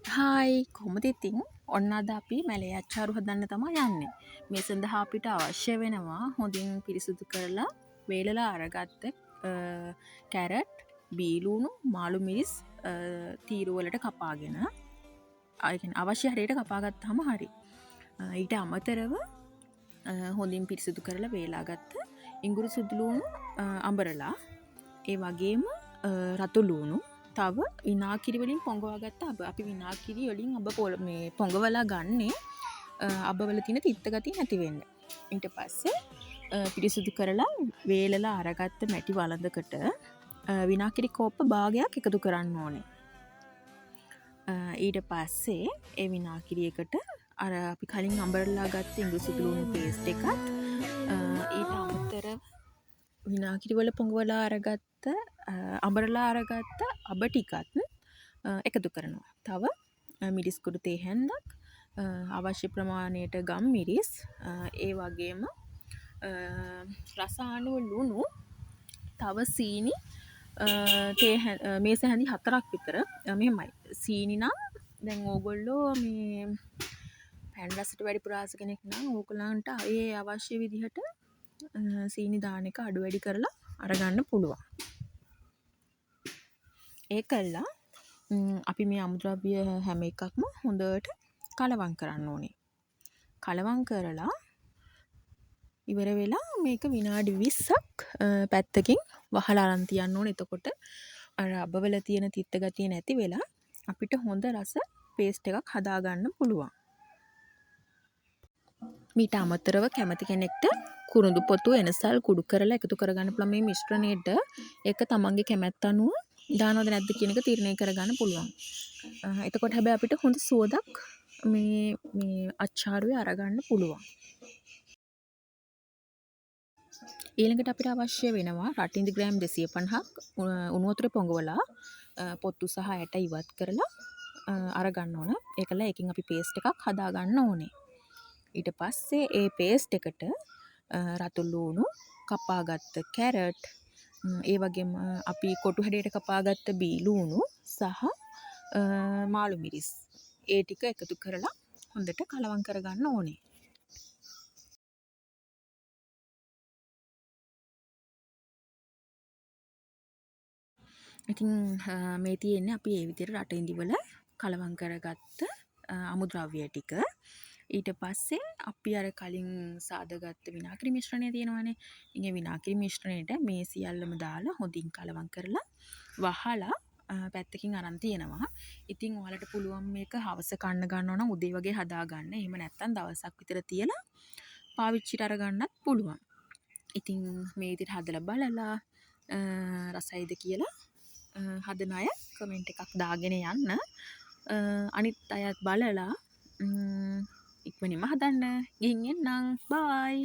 Hi, කොහොමද ඉතින්? ඔන්න අද අපි මැලේ අච්චාරු හදන්න තමයි යන්නේ. මේ සඳහා අපිට අවශ්‍ය වෙනවා හොඳින් පිරිසිදු කරලා වේලලා අරගත්ත කැරට්, බීලුණු, මාළු මිරිස් තීරු වලට කපාගෙන, ඒ කියන්නේ අවශ්‍ය හැටියට කපා ගත්තාම හරි. ඊට අමතරව හොඳින් පිරිසිදු කරලා වේලාගත්ත ඉඟුරු සුදු ලුණු අඹරලා, ඒ වගේම රතු ලුණු, තව විනාකිරි වලින් පොඟවා ගත්ත අබ. අපි විනාකිරි වලින් අබ මේ පොඟවලා ගන්නේ අබවල තියෙන තිත්ත ගතිය නැති වෙන්න. ඊට පස්සේ පිරිසිදු කරලා වේලලා අරගත්ත මැටි වළඳකට විනාකිරි කෝප්ප භාගයක් එකතු කරන්න ඕනේ. ඊට පස්සේ ඒ විනාකිරි එකට අර අපි කලින් අඹරලා ගත්ත ඉඟුරු සුදු ලුණු පේස්ට් එකත්, ඊට අමතරව විනාකිරි වල පොඟවලා අරගත්ත අඹරලා අරගත්ත අබ ටිකත් එකතු කරනවා. තව මිරිස් කුඩු තේ හැන්දක්, අවශ්‍ය ප්‍රමාණයට ගම් මිරිස්, ඒ වගේම රස අනුව ලුණු, තව සීනි තේ මේස හැඳි 4ක් විතර. මෙහෙමයි. සීනි නම් දැන් ඕගොල්ලෝ මේ පැන් රසට වැඩිපුර ආස කෙනෙක් නම් ඕගොල්ලන්ට ඒ අවශ්‍ය විදිහට සීනි දාන එක අඩු වැඩි කරලා අරගන්න පුළුවන්. ඒ කළා අපි මේ අමුද්‍රව්‍ය හැම එකක්ම හොඳට කලවම් කරන්න ඕනේ. කලවම් කරලා ඉවර වෙලා මේක විනාඩි 20ක් පැත්තකින් වහලා අරන් තියන්න ඕනේ. එතකොට අර අබවල තියෙන තිත්ත ගතිය නැති වෙලා අපිට හොඳ රස පේස්ට් එකක් හදාගන්න පුළුවන්. මීට අමතරව කැමති කෙනෙක්ට කුරුඳු පොතු එනසල් කුඩු කරලා එකතු කරගන්න පුළුවන් මේ මිශ්‍රණයට. ඒක තමන්ගේ කැමැත්ත අනුව දානවද නැද්ද කියන එක තීරණය කරගන්න පුළුවන්. එතකොට හැබැයි අපිට හොඳ සුවඳක් මේ අච්චාරුවේ අරගන්න පුළුවන්. ඊළඟට අපිට අවශ්‍ය වෙනවා රටින්දි ග්‍රෑම් දෙසිය පනහක් උණු වතුරේ පොඟවලා පොත්තු සහ ඇට ඉවත් කරලා අරගන්න ඕන. ඒකලා ඒකෙන් අපි පේස්ට් එකක් හදාගන්න ඕනේ. ඊට පස්සේ ඒ පේස්ට් එකට රතු ලුණු, කපාගත්ත කැරට්, ඒ වගේම අපි කොටු හැඩයට කපාගත්ත බී ලුණු සහ මාළු මිරිස් ඒ ටික එකතු කරලා හොඳට කලවම් කරගන්න ඕනේ. ඉතින් මේ තියෙන්නේ අපි ඒ විදිහට රටින්දි වල කලවම් කරගත්ත අමුද්‍රව්‍ය ටික. ඊට පස්සේ අපි අර කලින් සාදගත්ත විනාකිරි මිශ්‍රණය තියෙනවනේ. ඉතින් ඒ විනාකිරි මිශ්‍රණයට මේ සියල්ලම දාලා හොඳින් කලවම් කරලා වහලා පැත්තකින් අරන් තියෙනවා. ඉතින් ඔයාලට පුළුවන් මේක හවස කන්න ගන්නවා නම් උදේ වගේ හදාගන්න. එහෙම නැත්නම් දවසක් විතර තියලා පාවිච්චිට අරගන්නත් පුළුවන්. ඉතින් මේ විදිහට හදලා බලලා රසයිද කියලා හදන අය කමෙන්ට් එකක් දාගෙන යන්න. අනිත් අයත් බලලා ඉක්මනින්ම හදන්න. ගිහින් එන්නම්. බයි.